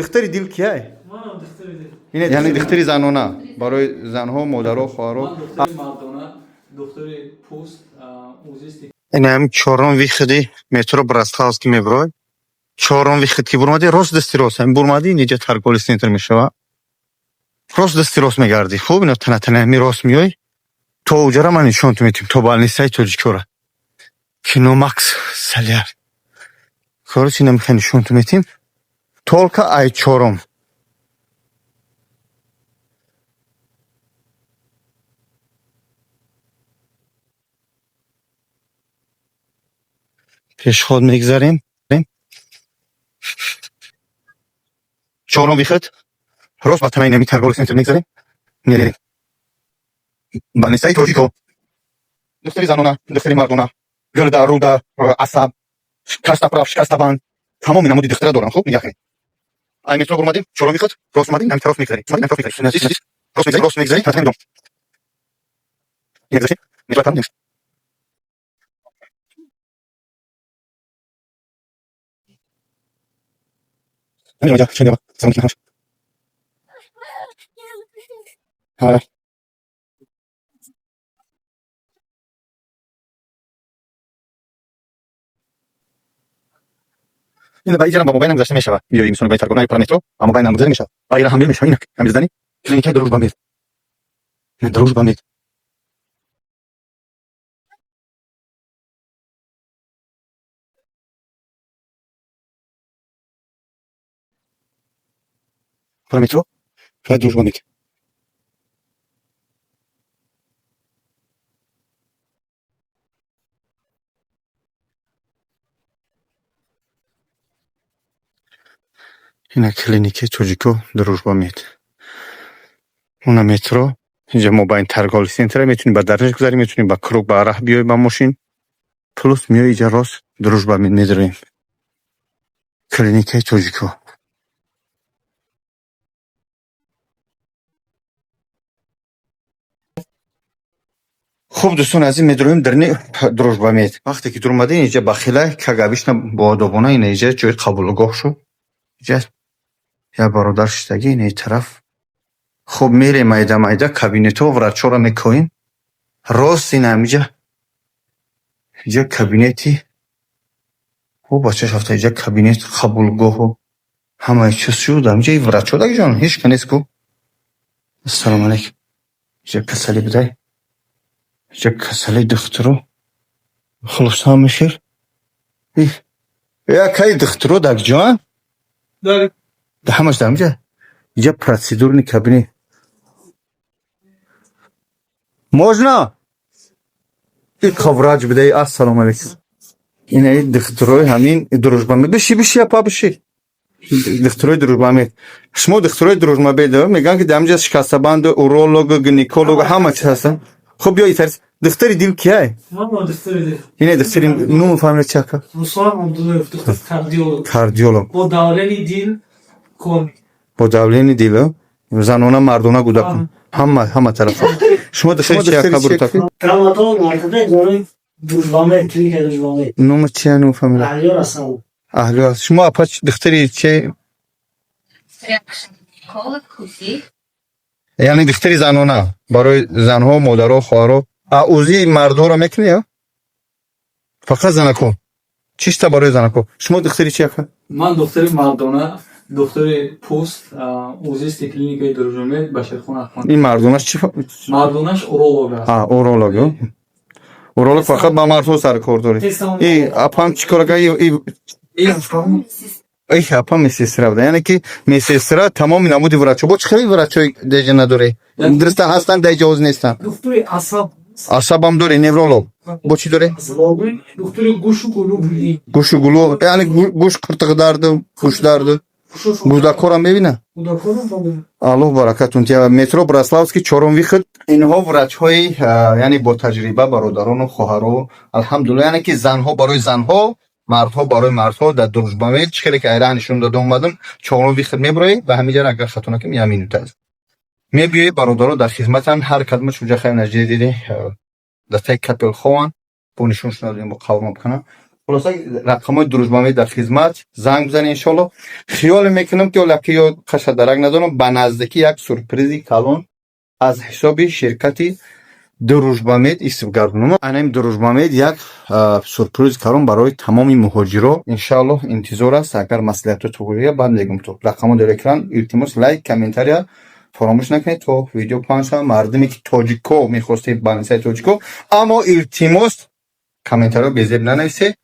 Духтари дил кияй? Яъне духтари занона, барои занҳо, модаро, хоҳаро. Ман духтари мардона, духтари пӯст, узисти. Инам чорум выход и метро Браславский меброй. Чорум выход ки бурмадӣ, рост дасти рост ҳамин бурмадӣ, инҷа торговый центр мешава. Рост дасти рост мегардӣ. Хуб, ино тана тана ҳами рост меёй. То уҷара ман нишонтон метим, то больница и тоҷикора. Кино Макс Саляр. Короче, ина мехоҳем нишонтон метим. Только ай чорум. Пешход мегзарем. Чорум выход. Рост ба танаи нами торговый центр мегзарем. Мерем. Больница и тоҷико. Духтари занона, духтари мардона, гирда, руда, асаб, шикастаправ, шикастабанд. Тамоми намуди духтара дорам, хуб, нигоҳ кунед. Ай метро бурмадем, чорум выход, рост омадем, нами тараф мегзарем. Омадем, нами тараф мегзарем. Наздик, наздик, рост мегзарем, рост мегзарем, тараф дом. Мегзарем, метро там. Ҳамин ҷо, чен салом ҳамаш. Ҳа. Ин ба иҷара ба мобайнам гузашта мешавад. Биёи мисоли ба торговый про метро, ба мобайнам гузашта мешавад. Ба ира ҳам мешавад, инак, ҳам зани. Клиникаи Дружба Мед. Дружба Мед. Про метро, про Дружба Мед. Ина клиникаи тоҷико Дружба Мед. Уна метро, инҷа мобайн торговый центр, метавонӣ ба дараш гузарӣ, метавонӣ ба круг ба раҳ биёй ба мошин. Плюс меёй инҷа рост Дружба Мед медароем. Клиникаи тоҷико. Хуб, дӯстони азиз, медароем дарни Дружба Мед. Вақте ки дуромадем, инҷа бахила кагавишна боадобона, ина инҷа ҷои қабулгоҳ шуд. Инҷа як бародар шиштагӣ инаи тараф. Хуб, мерем майда майда кабинетҳо, врачҳоро мекоҳем. Рост ина ҳамиҷа инҷа кабинети о бачаш рафта, инҷа кабинет қабулгоҳу ҳамаи чиз шуд. Ҳамиҷа и врачҳо даги ҳеҷ ка нест ку. Ассалому алайкум. Инҷа касалӣ будай. Инҷа касалии духтуро. Хулоса ҳамешир. Якаи духтуро дар ҷоан? Ҳамаш дар ҳамиҷа? Инҷа процедурный кабинет. Можно? Иқа врач будай. Ассалому алайкум. Инаи духтурои ҳамин Дружба Мед. Биши, биши, апа, биши. Духтурои Дружба Мед. Шумо духтурои Дружба Мед мегӯянд, ки дар ҳамиҷа шикастабанду, уролог, гинеколог ҳама чиз ҳастанд. Хуб, биё итарис. Духтари дил кияй? Ман духтари дил. Ине духтари нуму фамилия чи ака? Руслан Абдуллоев, духтур кардиолог. Кардиолог. Бо давление дил кор мекунад. Бо давление дил, занона, мардона, кӯдакон. Ҳама ҳама тарафа. Шумо духтари чи ака буртаку? Травматолог, ортопед барои Дружбамед, клиникаи Дружбамед. Нуми чия, нум фамилия? Аҳлиёр Асанов. Аҳлиёр. Шумо апа духтари чи? Гинеколог, УЗИ. Яъне духтари занона, барои занҳо, модаро, хоҳаро. А УЗИ мардҳоро мекунӣ ё? Фақат занако. Чиста барои занако. Шумо духтари чи ака? Ман духтари мардона, духтари пӯст, узисти клиникаи Дружбамед Баширхон Аҳмад. Ин мардонаш чи? Мардонаш уролог аст. А, уролог. Уролог фақат ба мардҳо сар кор доред. И апам чӣ кор кард? И их апа медсестра буда. Яъне ки медсестра тамоми намуди врачҳо. Бо чӣ хеле врачҳои деҷа надоред? Дуруста ҳастанд, дар ҷавоз нестанд. Духтури асаб. Асабам доред, невролог. Бо чӣ доред? Духтури гӯшу гулу бинӣ. Гӯшу гулу, яъне гӯш қиртиқ дарду, гӯш дарду. Гудакорам мебина? Аллоҳ баракатун тия. Метро Браславский, чорум выход. Инҳо врачҳои яъне бо таҷриба, бародарону хоҳаро. Алҳамдулилла, яъне ки занҳо барои занҳо, мардҳо барои мардҳо дар Дружба Мед. Чӣ хеле ки айраҳ нишон дода омадам, чорум выход меброӣ ба ҳамин ҷара, агар хато накунам, як минута аст. Мебиёи, бародаро дар хизматанд, ҳар кадомаш уҷа хайр наҷида диде, дастаи капел хованд, бо нишон шунадем, бо қавлам кунам. Хулоса, рақамҳои Дружбамед дар хизмат, занг бизанед, иншоалло. Хиёле мекунам, ки олаки ё қаша дарак надорам, ба наздикӣ як сюрпризи калон аз ҳисоби ширкати Дружбамед истифгардонум. Анам Дружбамед як сюрприз калон барои тамоми муҳоҷиро, иншоалло, интизор аст. Агар маслиҳатҳо туғрия, баъд мегум. То рақамҳо дар экран, илтимос, лайк, комментария фаромӯш накунед, то видео паҳн шавад. Мардуме ки тоҷико мехостед, больницаи тоҷико, аммо илтимос, комментариҳо безеб нанависед.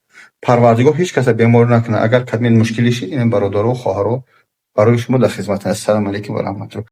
Парвардигор ҳеҷ каса бемор накунад. Агар кадме мушкилӣ шид, ин бародаро, хоҳаро барои шумо дар хизмат аст. Ассалому алайкум ва раҳматуллоҳ.